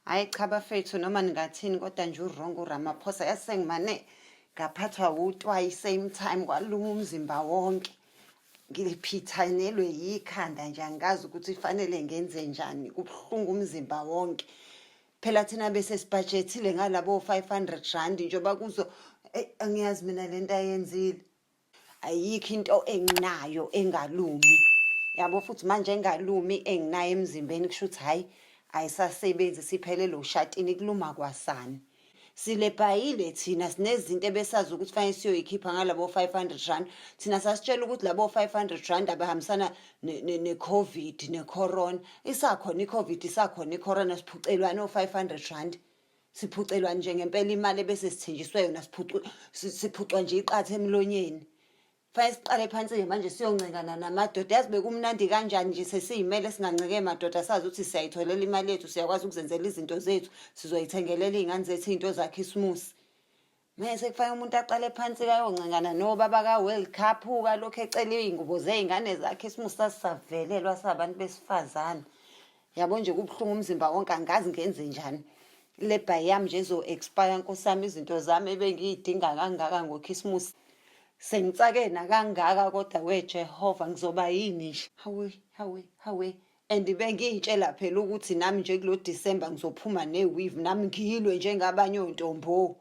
Hhayi cha bafethu noma ningathini kodwa nje u-wrong uRamaphosa yazi sengimane ngaphathwa wutwayi same time kwaluma umzimba wonke ngiphithanelwe yikhanda nje angikazi ukuthi fanele ngenze njani kubuhlungu umzimba wonke phela thina bese sibhajethile ngalabo 500 rand njengoba kuzo eyi angiyazi mina lento ayenzile Ayikho into enginayo engalumi. Yabo futhi manje engalumi enginayo emzimbeni kusho ukuthi hhayi ayisasebenzi siphelele ushatini kuluma kwasani. Silebhayile thina sinezinto ebesazi ukuthi fanele siyoyikhipha ngalabo 500 rand. Thina sasitshela ukuthi labo 500 rand abahambisana ne-COVID ne-corona. Isakhona i-COVID isakhona i-corona siphucelwani o-500 rand. Siphucelwa nje ngempela imali ebese sithenjiswe yona siphucwa nje iqatha emlonyeni. Fanele siqale phansi-ke manje siyoncengana namadoda. Yazi bekumnandi kanjani nje sesiyimele singancike madoda sazi ukuthi siyayitholela imali yethu siyakwazi ukuzenzela izinto zethu sizoyithengelela iy'ngane zethu iy'nto zakhisimusi. Manje sekufanele umuntu aqale phansi kayoncengana nobaba ka-World Cup kalokhu ecela iy'ngubo zey'ngane zakhe isimusi sasisavelelwa sabantu besifazane. Yabo nje kubuhlungu umzimba wonke angazi ngenze njani. Le bhayi yami nje izo-expire nkosi yami izinto zami ebengiy'dinga kangaka ngokhisimusi. Sengitsake nakangaka kodwa we Jehova ngizoba yini nje. Hawe, hawe, hawe. And bengiyitshela phela ukuthi nami nje kulo December ngizophuma ne-weave nami ngilwe njengabanye ontombo.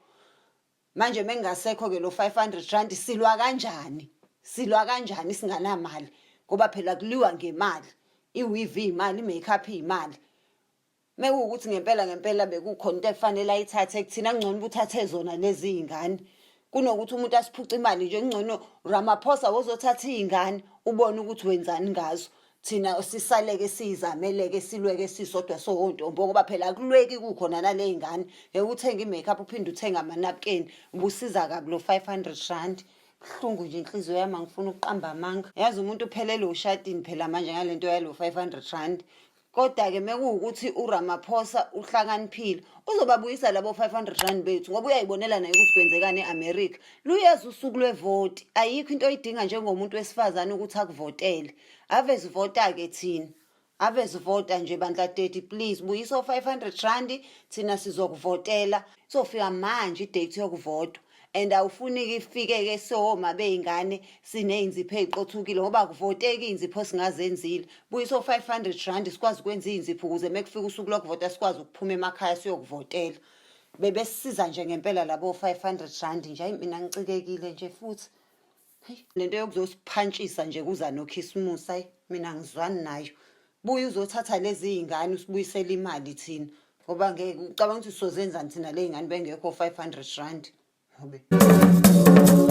Manje mengingasekho ke lo 500 rand silwa kanjani? Silwa kanjani singanamali? Ngoba phela kuliwa ngemali. I-weave iyimali, i-makeup iyimali. Mekuwukuthi ngempela ngempela bekukhona into ekufanele ayithathe kuthina kungcono ubuthathe zona lezi iy'ngane kunokuthi umuntu asiphuce imali nje kungcono Ramaphosa wozothatha iy'ngane ubone ukuthi wenzani ngazo thina sisaleke siyizameleke silweke sisodwa sowontombo ngoba phela akulweki kukhona nale y'ngane ngeke uthenge i-makeup uphinde uthenge amanapukeni ubusiza kabi lo 500 rand buhlungu nje inhliziyo yami angifuni ukuqamba amanga yazi umuntu uphelele ushatini phela manje ngale nto yalo 500 rand Kodwa-ke mekuwukuthi uRamaphosa uhlakaniphile uzobabuyisa labo 500 rand bethu ngoba uyayibonela naye ukuthi kwenzekani e-America. Luyeza usuku lwevoti, ayikho into oyidinga njengomuntu wesifazane ukuthi akuvotele. Ave sivota-ke thina. Ave sivota nje bandla daddy please buyisa o-500 rand thina sizokuvotela. Izofika manje i-date yokuvotwa. And awufuni-ke ifike-ke soma bey'ngane siney'nzipho ey'qothukile ngoba akuvoteki iy'nzipho singazenzile. Buyisa o-500 rand sikwazi ukwenza iy'nzipho ukuze uma kufika usuku lokuvota sikwazi ukuphuma emakhaya siyokuvotela. Bebesisiza nje ngempela labo 500 rand nje, ayi mina ngicikekile nje futhi. Heyi, lento yokuzosiphantshisa nje kuza nokhisimusi ayi mina ngizwani nayo. Buya uzothatha lezi iy'ngane usibuyisele imali thina ngoba ngeke ucabanga ukuthi sizozenzani thina ley'ngane bengekho 500 rand. Hobe.